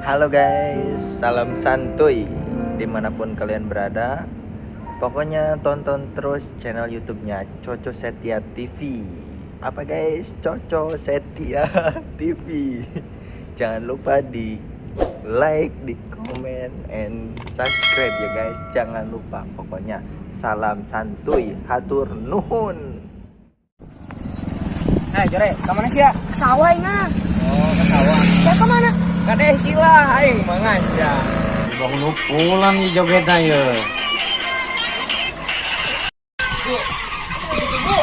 Halo guys, salam santuy dimanapun kalian berada. Pokoknya tonton terus channel YouTube-nya Coco Setia TV. Apa guys? Coco Setia TV. Jangan lupa di like, di comment, and subscribe ya guys. Jangan lupa pokoknya. Salam santuy, hatur nuhun. Jore, ke mana sih ya? Ke sawah ingat. Oh, ke sawah. Ya ke mana? Ke Desi lah, aing mah nganja. Bang nu pulang di jogetna ye. Bu, bu.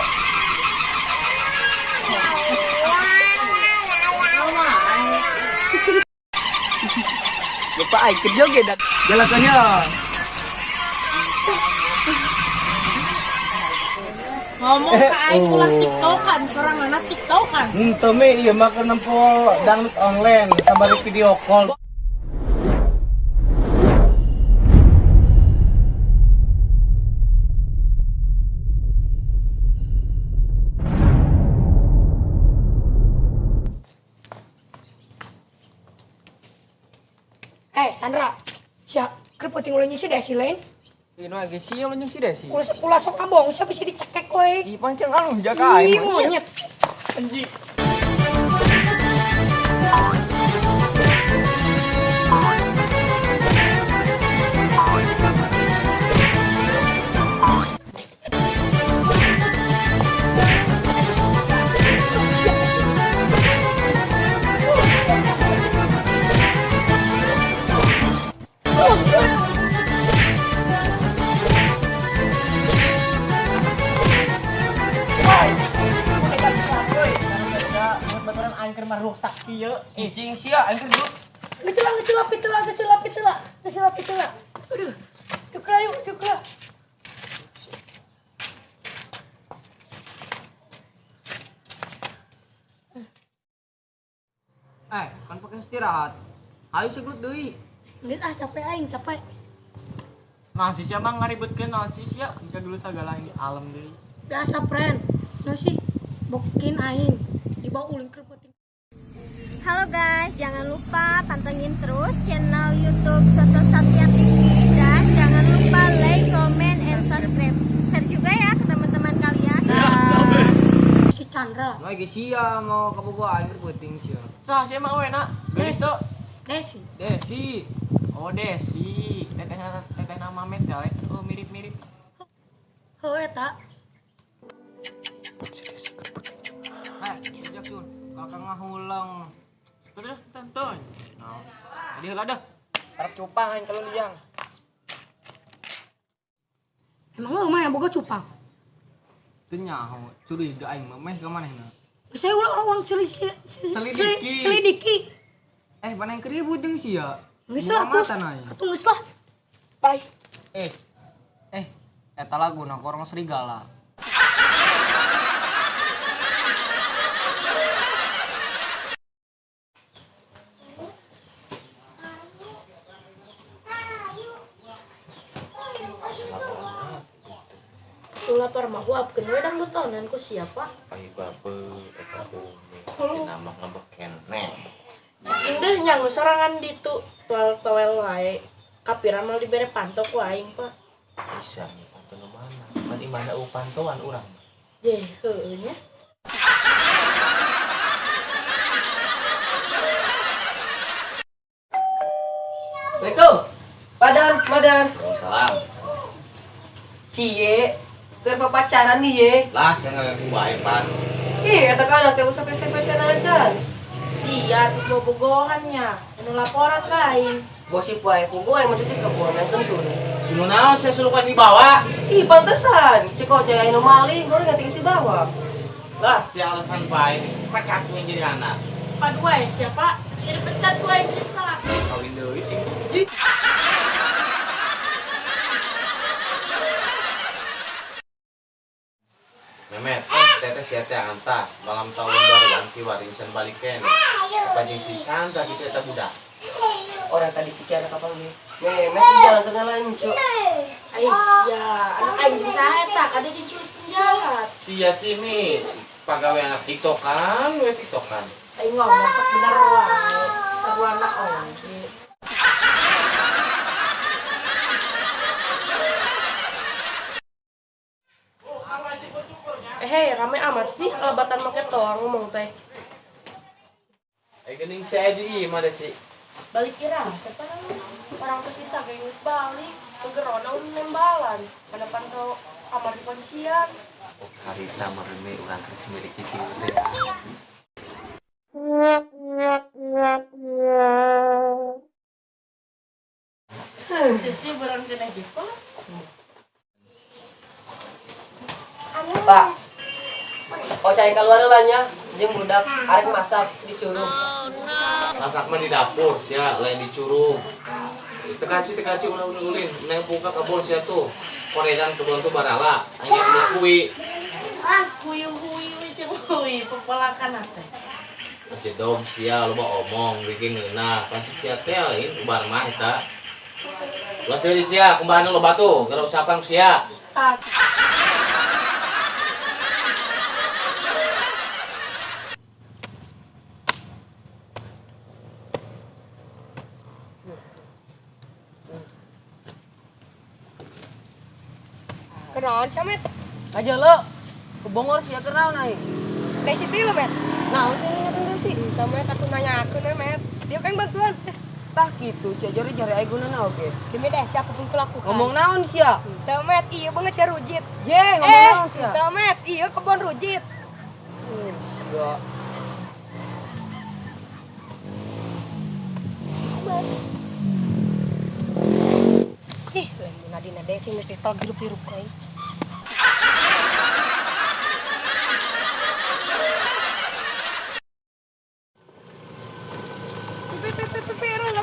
Lupa aing ke joget dan jalan aja. Ngomong ke aing ulah tiktokan, seorang anak tiktokan. Henteu me ieu mah keur nempo dangdut online sabari video call. Chandra, siap keur penting ulah si Desi lain. Ini mah geus sia lu si Desi. Ulah ulah sok ngabong, siapa sih dicekek we. Ih, pancen anu jaga Ih, aing. monyet. Anjing. Baturan aing keur mah rusak kieu. Cicing sia aing keur dulu. Geus lah, geus lah, pitu lah, geus lah, pitu lah. Geus lah, pitu lah. Aduh. Yuk lah, yuk, yuk lah. Kan pakai istirahat. Ayo segelut deui. Geus ah capek aing, capek. Nah, si sia mah ngaribetkeun naon si sia engke dulu sagala ini alam deui. Biasa, friend. No sih, bokin aing dibawa ulin keur penting. Halo guys, jangan lupa pantengin terus channel YouTube Coco Satya TV dan jangan lupa like, comment, and subscribe. Share juga ya ke teman-teman kalian. Si Chandra. Lagi sia mau ke Bogor aing keur penting sia. Sah sia mah we na. Geulis tuh. Desi. Desi. Oh, Desi. Teteh teteh nama Mamet gawe. Oh, mirip-mirip. Heuh eta. Sejak sun. Kakak ngahuleng. Sudah, tonton. Nah. Jadi heula dah. Harap cupang aing kalau liang. Emang lu mah yang boga cupang? Teu nyaho, curiga aing mah meh ka manehna. Saya ulah orang Selidiki. Selidiki. Mana yang keribut jeung sia? Geus lah tuh. Atuh geus lah. Bye. Eh, eta laguna korong serigala. Tuh lapar mah huapkeun we dangdutonan ku siapa? Ai babe eta umi dina mah ngambek keneh. Cicing deh nyangu sorangan ditu toel-toel wae. Kapira mal dibere panto ku aing, Pak. Bisa nih panto nu mana? Pan imahna eueuh pantoan urang. Jeh, heueuh nya. Assalamualaikum. Padar, madar. Waalaikumsalam. Cie, keur papacaran nih ye. Lah sia ngagaku wae pan. Ih, eta kan anak teh usah pese-pesean aja. Sia terus bobogohannya. Anu laporan ka aing. Gosip wae, pugu aing mah teh kebonan sun. Sunu naon sia sulukan dibawa? Ih, pantesan. Cek ojek anu maling, baru nganti geus dibawa. Lah sia alasan bae pecat yang jadi anak. Padu wae siapa? Sia dipecat ku aing cek salah. Kawin deui aing. Memet, teteh sia teh anta malam tahun baru anti warincan balik kene. Apa jeung si Sandra gitu eta budak? Orang tadi si Ciana kapan ge? Memet di jalan tengah lain, su. Aisyah, anak aing jeung saha eta kade diculik penjahat. Sia sini pagawe anak TikTokan, we TikTokan. Aing ngomong sok bener wae. Sarwana oge. Hehe, rame amat sih alabatan make toang ngomong teh. Eh geuning si Edi mah deh si. Balik kira, siapa orang tuh sisa kayak geus balik. Kegerona nembalan, pada pantau kamar di kuncian. Oh, harita merene urang keur milik kitu teh. Sisi barang kena gitu. Pak. Oh cai keluar lah nya, jeung budak arek masak di curug. Masak mah di dapur sia, lain di curug. Tekaci ulah ulin neng buka kebon sia tuh. Koredan kebon tuh barala, aing beli kui. Kuyu-kuyu jeung kuy pepelakan teh. Jedog sia loba omong bikin ngeunah, pancik sia teh lain ubar mah eta. Ulah seuri sia, kumbahan loba tuh, gara usapan sia. Kenaon sia, Met? Aja lo, ke Bogor sia keur naon aing? Desi tilu, Met. Naon sih nanya Desi? Entah, Met, aku nanya aku nih, Met. Dia kan bantuan. Tah gitu sia jari-jari aing guna oge. Demi deh, siapa pun kulakukan. Ngomong naon sia? Entah, Met, iya banget sia rujit. Je, ngomong naon sia? Entah, Met, iya kebon rujit. Sia. Ih, lain Nadine Desi mesti tol hirup-hirup aing.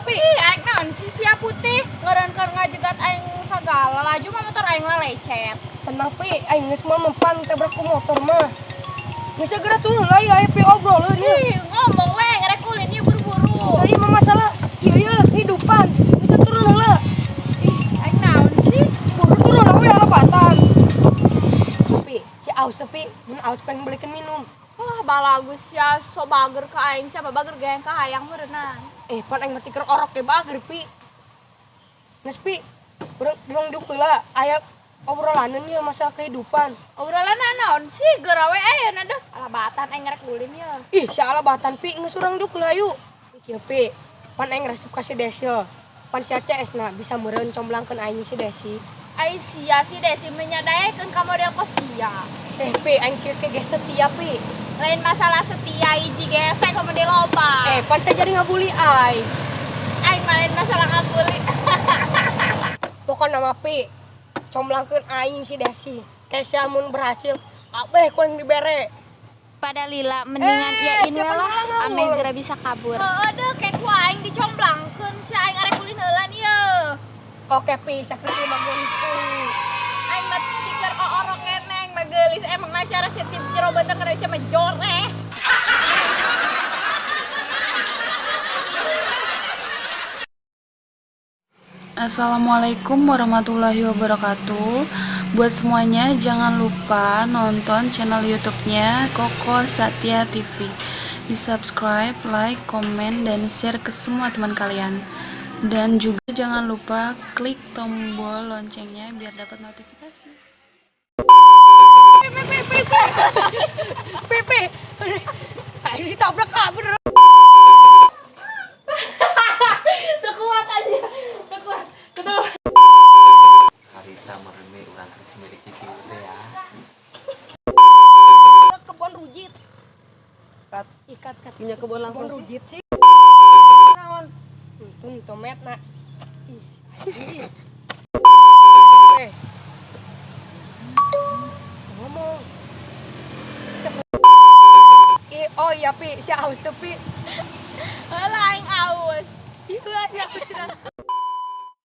Ih, aing naon sih sia putih ngeureun ngajegat aing sagala laju mah motor aing lah lecet. Tenang pi, aing geus mah mempan tabrak ku motor mah. Geus segera turun lah ya, pi obrol ieu. Ih, ngomong we ngerek ulin ieu buru-buru. Ieu mah masalah ieu ieu kehidupan. Geus turun lah. Ih, aing naon sih? Buru turun lah we alabatan. Pi, si aus tapi mun aus kan belikan minum. Wah, balagus sia so bager ka aing siapa bager geng ka hayang meureunang. Eh, pan aing mati keur orok ge bager pi. Geus pi, urang duk heula aya obrolaneun ieu masalah kehidupan. Obrolan naon sih geura we ayeuna deh. Alabatan aing ngerek ulin ieu. Ih, si alabatan pi geus urang duk heula yuk. Kieu pi, pan aing resep ka si Desi. Pan si CS na bisa meureun comblangkeun aing si Desi. Ai sia si Desi menyadaekeun ka model kos sia. Eh pi, aing kieu ke geus setia pi. Lain masalah setia hiji gesek komo di loba. Eh, pan saya jadi ngabuli aing. Aing mah lain masalah ngabuli. Pokokna mah pi, comblangkeun aing si Desi. Kesia mun berhasil, kabeh ku aing dibere. Pada lila mendingan iyain we siapa lah nu ameh geura bisa kabur. Heueuh deh kayak ku aing dicomblangkeun si aing arek ulin heulan ieu. Oke pi, sakrip mah geulis euy. Aing mah tikar orok keneng mah geulis emang acara si tim jero benteng kana sia mah joreh. Assalamualaikum warahmatullahi wabarakatuh. Buat semuanya jangan lupa nonton channel YouTube-nya Koko Satya TV. Di subscribe, like, komen, dan share ke semua teman kalian. Dan juga jangan lupa klik tombol loncengnya biar dapat notifikasi. Pi pi pi pi. Pi pi. Aing ditabrak kabur. Teu kuat aja. Teu kuat. Teu. Harita merene urang keur milik kitu teh ya. Kebon rujit. Kat, Ikat kat. minyak kebon langsung. Kebon rujit sih. Naon? Untung tomet nak. Ih, anjing. Eh. Ngomong. Ih, oh iya pi, si aus tuh pi. Heula aing aus. Ih, aing aus.